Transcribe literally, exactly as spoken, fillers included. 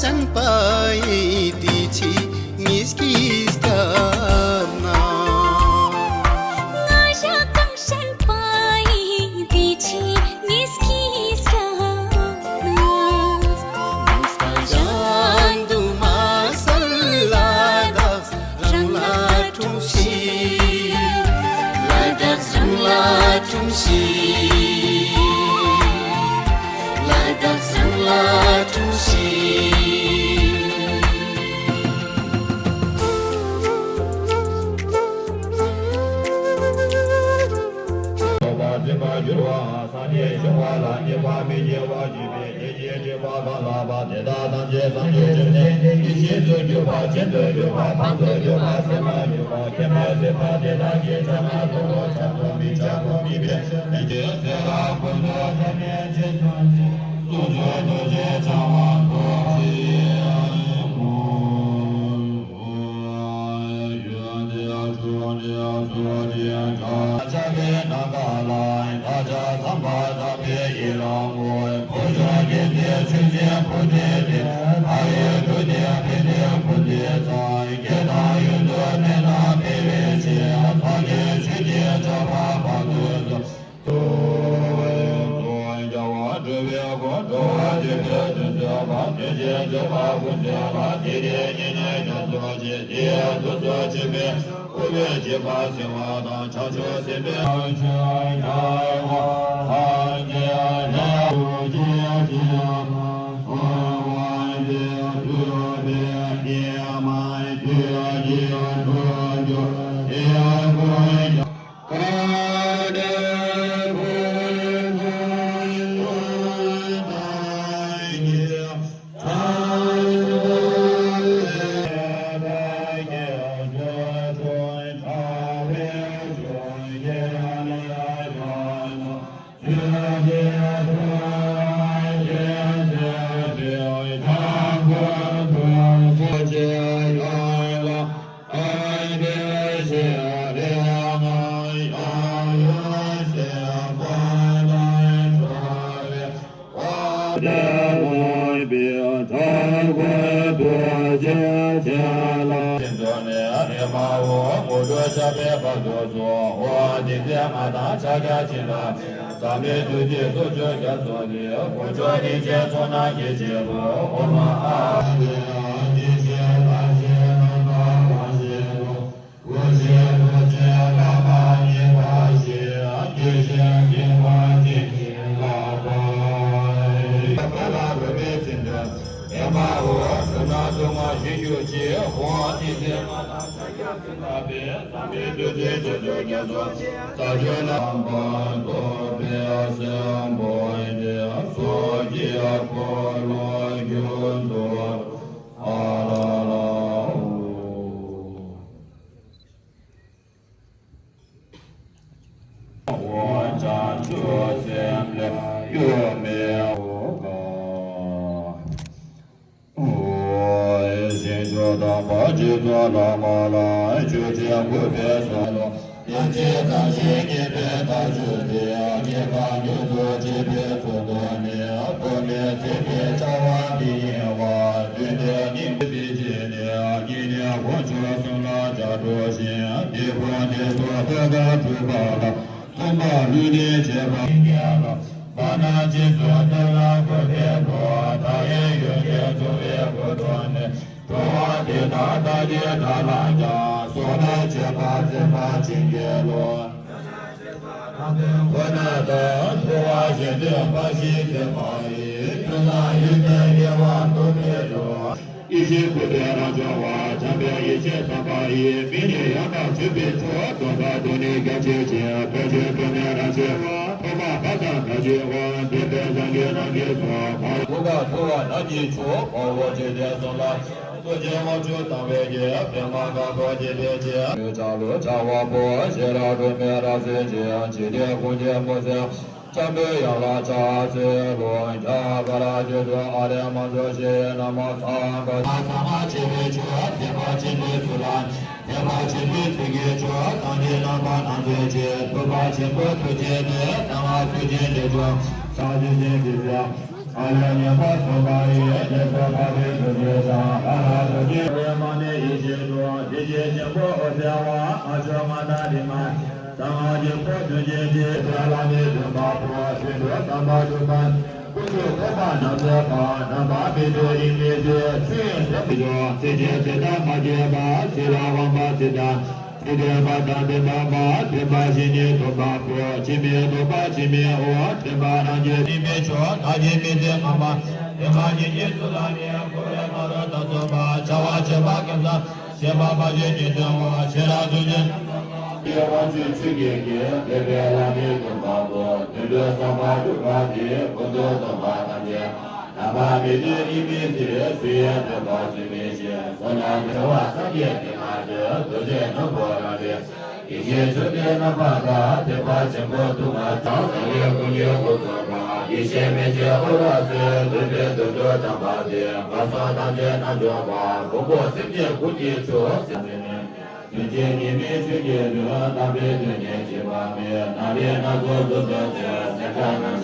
ཅང་པའི་དུས་ཆེན་ཉིས་ཀྱི་སྐབས་ན། ང་ཞག་གང་ཤན་པའི་དུས་ཆེན་ཉིས་ཀྱི་སྐབས་ན། མོས་པ་གཞན་དུ་མ་སལ་ལ་དྭགས་རང་ལ་འཁྲུངས་ཤིག་ལ་དྭགས་རང་ལ་འཁྲུངས་ཤིག་ལ་དྭགས་རང་ལ་འཁྲུངས་ཤིག་ཡེ་ཤེས་སྐུ་ལྡན་རང་བྱུང་བ་འཇམ་དཔལ་ཡེ་ཤེས་འཛིན་པ་ཡི། མི་ནི་ཡང་དག་འཇིག་པའི་ཚོགས། སྟོན་པ་སྟོན་ནི་རྒྱ་ཆེ་ཆེ། བོད་ཆེན་བོད་མི་རང་ཆེ་བ། ཐོག་མ་བར་དང་མཐའ་ཆེ་བ། འདི་དཔལ་སངས་རྒྱས་རྣམས་ཀྱི་ཚོགས། འཁོར་ལོ་ཀ་ཐུབ་པ་རྣམས་ཀྱི་མཆོག་དཔའ་བོ་རྗེ་དེ་གསུམ་ལ། རྡོ་རྗེ་དབང་ཕྱུག་དང་བས་ཀྱི། པདྨ་དཀར་པོ་འཇིགས་མེད་ཀྱི། ལུས་ལྕགས་ལུག་ལྕགས་བ་པོ། ཤེས་རབ་སྒྲོན་མེ་རབ་གསལ་གྱི། འཇིག་རྟེན་ཀུན་གྱི་མུན་སེལ། འཇམ་པའི་དབྱངས་ལ་ཕྱག་འཚལ་ལོ། རྒྱ་གར་རྒྱལ་བཙུན་ཨཱརྱ་མ་ཛོ་ཞེས་ནམ་མཁའ་ལ། ཚངས་པ་ཆེན་པོའི་མཆོག་དད་པ་ཆེན་པོའི་ཚུལ་ལ། དད་པ་ཆེན་པོའི་ཚུལ་གྱིས་མཆོག་སངས་རྒྱས་རྣམ་པ་སྣ་ཚོགས་ཀྱི། ཐུབ་པ་ཆེན་པོ་ཐུགས་རྗེ་སྟེ། གསང་སྔགས་ཚུལ་ཆེན་རྗེས་སུ། ཕྱག་རྒྱ་ཆེན་གྱི་ཚེ། ཨ་ལས་ཉན་པ་ཐོབ་པ་ཡི་རྒྱལ་སྲས་འཕགས་པའི་ཐུགས་རྗེ་ཞབས། ཨ་ལ་ཐུགས་རྗེ་རེ་མ་ནས་ཡེ་ཤེས་སྒྲོག། ཡེ་ཤེས་ཆེན་པོ་འོད་གསལ་བ། ཨ་ཆོས་མངའ་བདག་དྲི་མ་གསང་སྔགས་ཆེན་པོ་ཐུགས་རྗེ་ཆེ། ཐལ་བ་མེད་སྟོན་པ་པོ། ཆོས་འདུལ་དམ་པ་སྒྲུབ་པ། ཀུན་ཏུ་ཐོབ་པ་རྣམ་ཐོས་པ། རྣམ་པར་མི་འགྲོ་ཡིད་མི་བྱེད་ཆོས་ཡོན་ཏན་མི་འཇོག་ཚིག་རྗེ་ཚིག་དང་མ་བརྗེད་པ། ཚིག་ལ་དབང་བ་ཚིག་དང་། ཚིག་དོན་མ་དང་དོན་མ་མ། དོན་པ་བཞི་ནི་སྟོན་པ་པོ། ཕྱི་མའི་སྟོན་པ་ཕྱི་མའི་འོག་དོན་པ་རང་རྒྱལ་ནི་མི་ཆོག་ད་གིན་མི་ཚེ་ངང་པ། དོན་པ་ཉིད་ཀྱི་ཚུལ་ལ་ནི། འཁོར་བའི་ཁ་དོག་ལྟར་སོགས་པ། བྱ་བ་བྱེད་པ་ཀུན་བཟང་། བྱེད་པ་མ་བྱས་ཉིད་དོན་བ། ཤེས་རབ་ཐུགས་རྗེ་ཆེན་པོ། དབང་ཕྱུག་ཆོས་ཀྱི་རྒྱལ། ཐེག་པའི་བླ་མའི་སྟོན་པ་པོ། དོན་དུ་བསམ་པ་སྒྲུབ་པ་དེས། ཀུན་ཏུ་སྟོན་པ་ཐམས་ཅད། རྣམ་པར་མི་འགྲོ་ཡིད་མི་བྱེད། ཆོས་ཡོན་ཏན་པ་སུ་མི་ཤེས། བསོད་ནམས་འདུས་པ་སངས་རྒྱས་དེ་མ་ཐོས། རྡོ་རྗེ་སྣམ་བུ་རང་གྲོལ། ཡེ་ཤེས་མཆོག་ལྡན་རྣམ་པར་དག་ཐེག་པ་ཆེན་པོ་དུ་མ་བགྲང་། སངས་རྒྱས་ཀུན་གྱི་སྐུ་ཚོགས་པ། ཡེ་ཤེས་མེ་ལྕེ་འོད་རབ་གསལ། འདུས་པའི་དོན་དུ་དམ་པ་དེ། ངན་སོང་ཐམས་ཅད་རྣམ་སྦྱོང་བ། ཀུན་རྫོབ་སེམས་ཅན་ཀུན་གྱི་མཆོག་སེམས་ཟེར་ནས། དོན་གཅིག་ཉིད་མིན་ཆོས་ཀྱི་དོན། རྣམ་པའི་དོན་ཉིད་གཅིག་པ་མེད། རྣམ་རིག་སྣ་ཚོགས་སོ་སོར་ཕྱེ། སེམས་ཅན་རྣམས་